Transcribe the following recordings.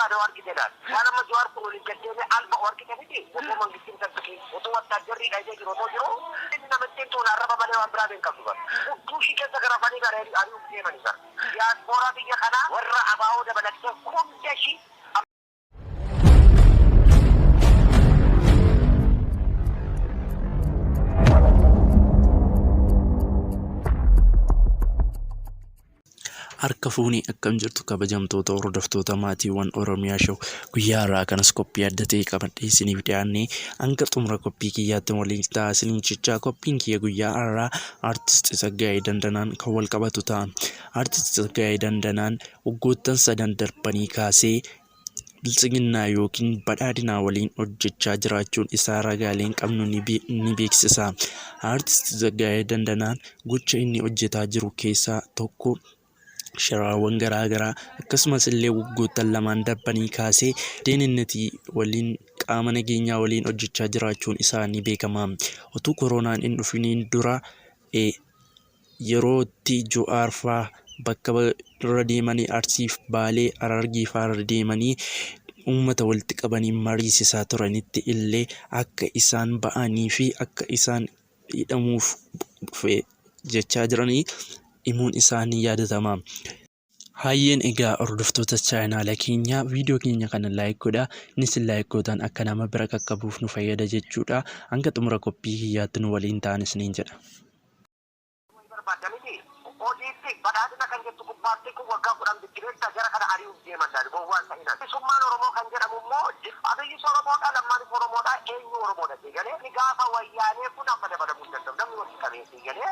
Barbaade waan argite laal. Waan amma Jawaar kun waliin gaddeeme alba argite miti. Otoo mangistiin tabbiki, otoo wattaajjarri dhayitee jiru otoo jiru, inni namittiin tuun arraba malee waan biraa hin qabdu bara. Hudduu ishii keessa garafanii gara ari'uuf deemanii bara. Diyaaspooraa biyya kanaa warra abaa'oo dabalattee hunda ishii. Harka fuunii, akkam jirtu kabajamtoota hordoftoota maatiiwwan Oromiyaa Show? Guyyaa har'aa kanas qophii adda ta'e qabadhee isiniif dhiyaannee, hanga xumura qophii kiyyaatti waliin ta'aa isiniin jechaa, qophiin kiyya guyyaa har'aa Artist Tsaggaayee Dandanaan kan wal qabatu ta'a. Artist Tsaggaayee Dandanaan waggoottan sadan darbanii kaasee Biltsiginnaa yookiin Badhaadhinaa waliin hojjechaa jiraachuun isaa ragaaleen qabnu ni beeksisa. Artist Tsaggaayee Dandanaan gocha inni hojjetaa jiru keessaa tokko shiraawwan garaa garaa, akkasumas illee waggoottan lamaan darbanii kaasee deeninnetii waliin, qaama nageenyaa waliin hojjechaa jiraachuun isaa ni beekama. Otuu koronaan hin dhufiniin dura yeroo itti Ju'aar faa bakka irra deemanii Arsiif Baalee Harargee faa irra deemanii uummata walitti qabanii mariisisaa turanitti illee akka isaan ba'anii fi akka isaan hidhamuuf jechaa jiranii himuun isaa ni yaadatama. Hayyeen, egaa hordoftoota chaayinaala keenyaa, viidiyoo keenya kana like godhaa. Innis like gootan akka nama bira qaqqabuuf nu fayyada jechuudha. Hanga xumura qophii kiyyaatti nu waliin ta'an isiniin jedha. Barbaadda miti. ODP Badhaadhina kan jettu kun, paartiin kun waggaa 10 bittineessa jara kana ari'uuf deeman laali, gowwaan ta'ina. Bilisummaan Oromoo kan jedhamu immoo Abiyyis Oromoodha, Lammaanis Oromoodha, eenyu Oromoodha sii galee. Inni gaafa Wayyaanee kun amma dabalamuu hin danda'u, namni walitti qabee sii galee.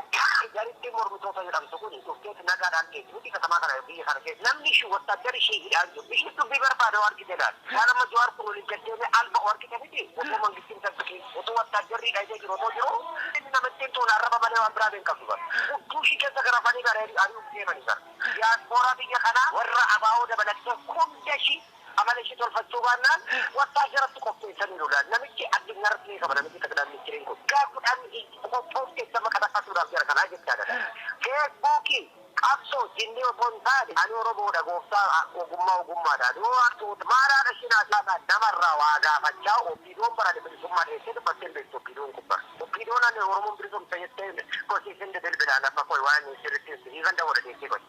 Jarittiin mormitoota jedhamtu kun dhufteet nagaadhaan teessi miti katamaa kana, biyya kana keessa. Namni ishii wattaajjarri ishii hidhaan jiru. Ishii dubbii barbaade waan argite laali. Waan amma Jawaar kun waliin gaddeeme alba argite miti. Otoo mangistiin tabbiki, otoo wattaajjarri dhayitee jiru otoo jiru, inni namittiin tuun arraba malee waan biraa hin qabdu bara. Hudduu ishii keessa garafanii gara ari'uuf deemanii bara. Diyaaspooraa biyya kanaa warra abaa'oo dabalattee hunda ishii amala ishii tolfachuu baannaan wattaajjaratti qopheessaniiru laal. Namichi addunyaa irratti beekama, namichi xaqilaa ministiriin kun. Waggaa 10 qophoofte sama qadaqqasuudhaaf jara kanaa jechaadha. Feesbuukii qabsoo jinnii otoo hin taane, ani Oromoodha gooftaa, ogummaa ogummaadhaan yoo hartuuta maalaadha ishiin haasa'aa namarraa waa gaafachaa. OPDOn barane bilisummaa dheessee dubbattee hin beektu. OPDOn kun bara OPDOn ani Oromoon bilisomsa jettee kosiisin bilbilaan amma koy waan sirriitti siifan dawwala deessee koy.